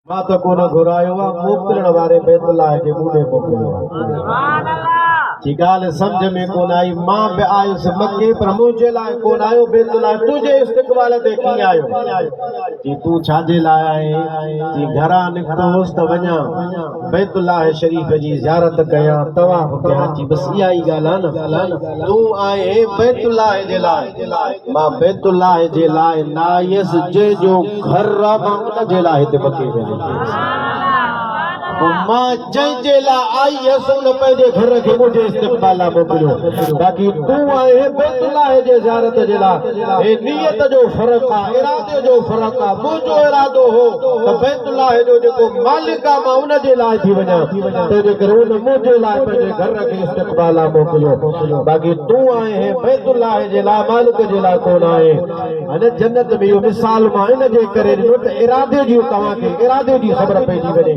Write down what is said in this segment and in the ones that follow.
مان ته ڪونه گهرايو آ، موڪلڻ واري بيت الله کي مون ڏي موڪليو آ. جي ڳالهه سمجهه ۾ ڪونه آئي، مان به آيس مڪي پر منهنجي لاء ڪونه آيو، بيت الله تنهنجي استقبال تي ڪيئن آيو؟ چي تون ڇا جي لاء آئين؟ چي گهران نڪتو هوس ته وڃان بيت الله شريف جي زيارت ڪيان، طواف ڪيان، چي بس اها ئي ڳالهه آ نه، تون آئين بيت الله جي لاء، مان بيت الله جي لاء نه آيس، جنهن جو گهر آ مان ان جي لاء هتي مڪي ۾ آئي هيس. پوء مان جنهن جي لاء آئي هيس ان پنهنجي گهر کي منهنجي استقبال لاء موڪليو. باقي تون آئين بيت الله جي زيارت جي لاء. هي نيت جو فرق آ، ارادي جو فرق آ. منهنجو ارادو هو ته بيت الله جو جيڪو مالڪ آ مان ان جي لاء ٿي وڃان، تنهنجي ڪري ان منهنجي لاء پنهنجي گهر کي استقبال لاء موڪليو. باقي تون آئين بيت الله جي لاء، مالڪ جي لاء ڪونه آئين. هن جنت ۾ اهو مثال مان ان جي ڪري ڏنو ته ارادي جي توهان کي ارادي جي خبر پئجي وڃي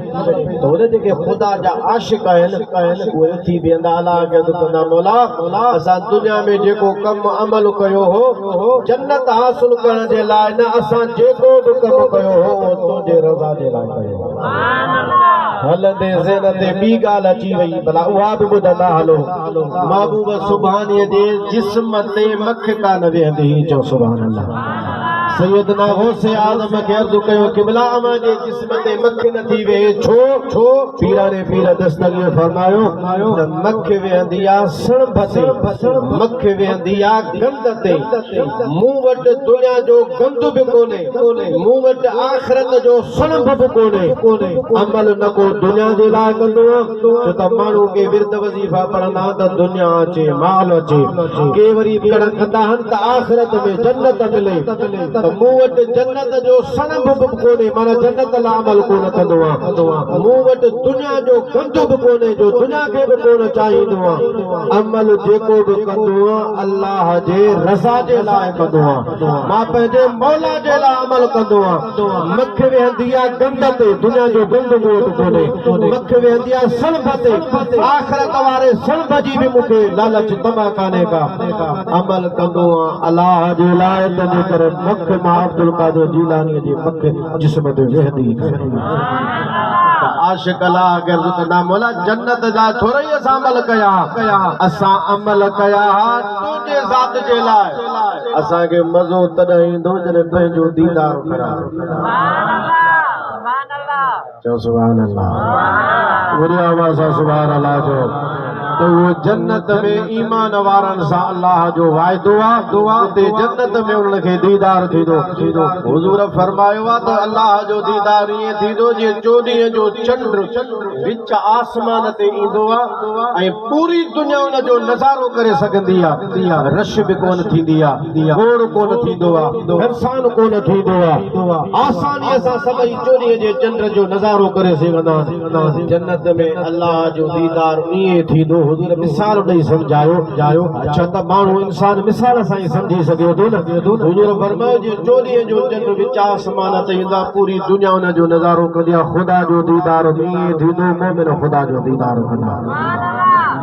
ته هن جيڪي خدا جا عاشق آهن اهي اٿي بيهندا الله کي عرض ڪندا مولا اسان دنيا ۾ جيڪو ڪم عمل ڪيو هو جنت حاصل ڪرڻ جي لاء نه اسان جيڪو به ڪم ڪيو هو اهو تنهنجي رضا جي لاء ڪيو هو. هلندي ذهن تي ٻي ڳالهه اچي وئي ڀلا اها به ٻڌندا هلو. محبوب سبحانيء جي جسم تي مک ڪا نه ويهندي هئي چئو سبحان الله سيدنا غوث اعظم کي عرض ڪيو قبلا اوهان جي جسم تي مک نه ٿي ويهي ڇو ڇو پيران پير دستگير فرمايو ته مک ويهندي آ سڻڀ تي مک ويهندي آ گند تي مون وٽ دنيا جو گند به ڪونهي مون وٽ آخرت جو سڻڀ به ڪونهي عمل نه ڪو دنيا جي لاء ڪندو آ ڇو ته ماڻهو ڪي ورد وظيفا پڙهندا آهن ته دنيا اچي، مال اچي، ڪي وري ڪندا آهن ته آخرت ۾ جنت ملي ته مون وٽ جنت جو سڻڀ به ڪونهي معنيٰ جنت لاء عمل ڪونه ڪندو آهيان، مون وٽ دنيا جو گند به ڪونهي جو دنيا کي به ڪونه چاهيندو آهيان، عمل جيڪو به ڪندو آهيان الله جي رضا جي لاء ڪندو آهيان، مان پنهنجي مولا جي لاء عمل ڪندو آهيان. مک ويهندي آ گند تي، دنيا جو گند مون وٽ ڪونهي. مک ويهندي آ سڻڀ تي، آخرت واري سڻڀ جي به مون کي لالچ طمع ڪانهي ڪا. عمل ڪندو آن الله جي لاء، تنهنجي ڪري مک مان عبدالقادر جيلانيء جي مک جسم تي ويهندي ئي ڪانهي. ته عاشق الله کي عرض ڪندا، مولا جنت جا ٿورئي اسان عمل ڪيا ها، اسان عمل ڪيا ها تنهنجي ذات جي لاء. اسان کي مزو تڏهن ايندو جڏهن پنهنجو ديدار ڪرايو. چئو سبحان الله. وري آواز سان سبحان الله چئو ته اهو جنت ۾ ايمان وارن سان الله جو واعدو آ اتي جنت ۾ انهن کي ديدار ٿيندو. حضور فرمايو آ ته الله جو ديدار ائين ٿيندو جيئن چوڏهينء جو چنڊ وچ آسمان تي ايندو آ ۽ پوري دنيا ان جو نظارو ڪري سگهندي آ، رش به ڪونه ٿيندي آ، گوڙ ڪونه ٿيندو آ، گهمسان ڪونه ٿيندو آ، آسانيء سان سڀئي چوڏهينء جي چنڊ جو نظارو ڪري سگهندا آهن. جنت ۾ الله جو ديدار ائين ٿيندو، حضور مثال ڏئي سمجهايو، ڇو ته ماڻهو انسان مثال سان ئي سمجهي سگهي ٿو نه، حضور فرمايو جيئن چوڏهينء جو چنڊ وچ آسمان تي ايندو آ، پوري دنيا ان جو نظارو ڪندي آ، خدا جو ديدار به ائين ٿيندو، مؤمن خدا جو ديدار ڪندا.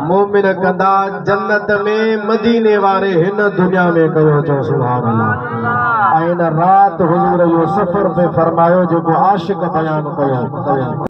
مومن ڪندا جنت ۾ مديني واري هن دنيا ۾ ڪيو چئو سبحان الله ۽ ان رات حضور اهو سفر پئي فرمايو جيڪو عاشق بيان ڪيو.